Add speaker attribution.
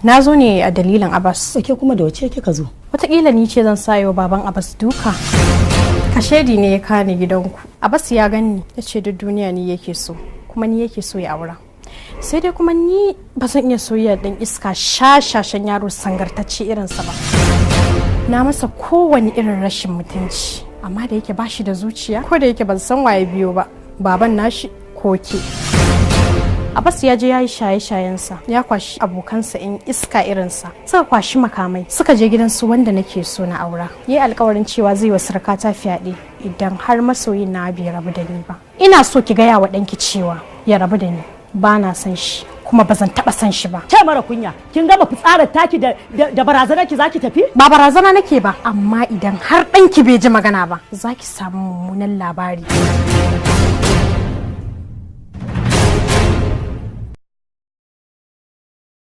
Speaker 1: Na zo ne a dalilin Abbas.
Speaker 2: Ke kuma da wace kika zo?
Speaker 1: Wataƙila ni ce zan sayo baban Abbas duka. Kashedi ne ya kani gidanku. Abbas ya gani ya ce duk duniya ni yake so, kuma ni yake so ya aura. Sai dai kuma ni ba zan iya soyayya ɗan iska shashashan yaro sangartacce irinsa ba. Na masa kowane irin rashin mutunci, amma da yake bashi da zuciya, ko da yake ban san waye biyo ba, baban nashi ko ke. Abbas ya je ya yi shaye-shayensa, ya kwashi abokansa in iska irinsa, suka kwashi makamai, suka je gidansu wanda nake so na aura. Ya yi alkawarin cewa zai wa surukata fyaɗe idan har masoyin na bai rabu da ni ba. Ina so ki gaya wa ɗanki cewa ya rabu da ni, ba na son shi, kuma ba zan taɓa son shi ba.
Speaker 2: Ke mara kunya, kin gama fitsarar taki da barazanar ki zaki tafi?
Speaker 1: Ba barazana nake ba, amma idan har ɗanki bai ji magana ba, za ki samu mummunan labari.